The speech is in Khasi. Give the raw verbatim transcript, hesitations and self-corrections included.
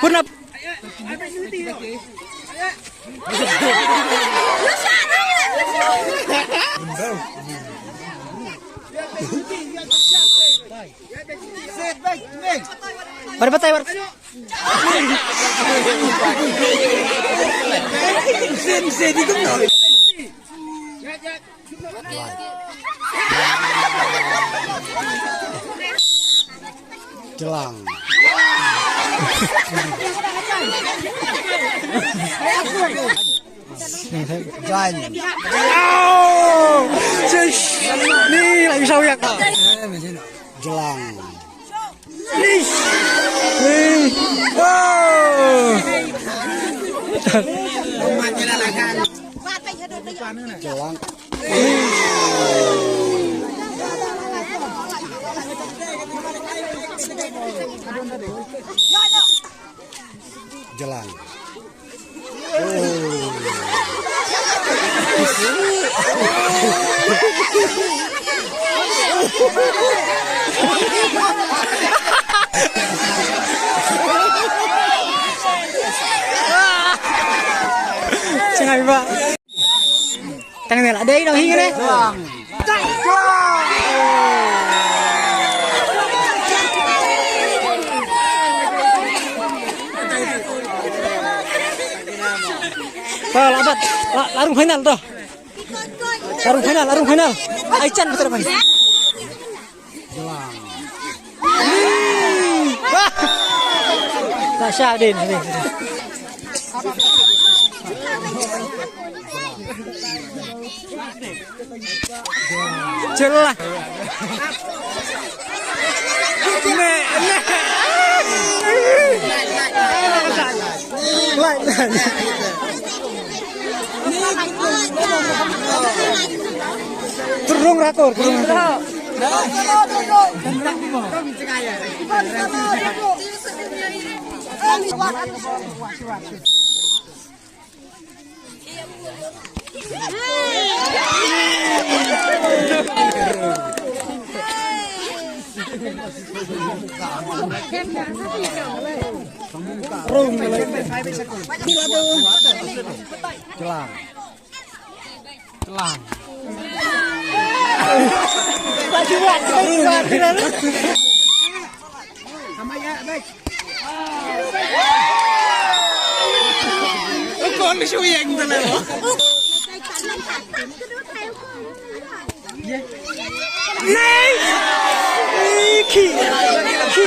Pun ap. Bar batai bar. Jlang. Jan. Au! Shish! Ni lagi sawiak. Jlang. Ish! Ish! Oh! Jlang. Jlang. Chang ai ba. Tang ne la dei dong hi ne. To la bat, la, la rung final to. La rung final, la rung final. Ai chan betul man. Wah. Tak sah din, din, din. Celah. Ne, ne. Terung rakur, terung rakur. Kelang. Kelang. Lagi buat, lagi buat. Kon shu ïeng tu lah. Nei! Ki! Ki!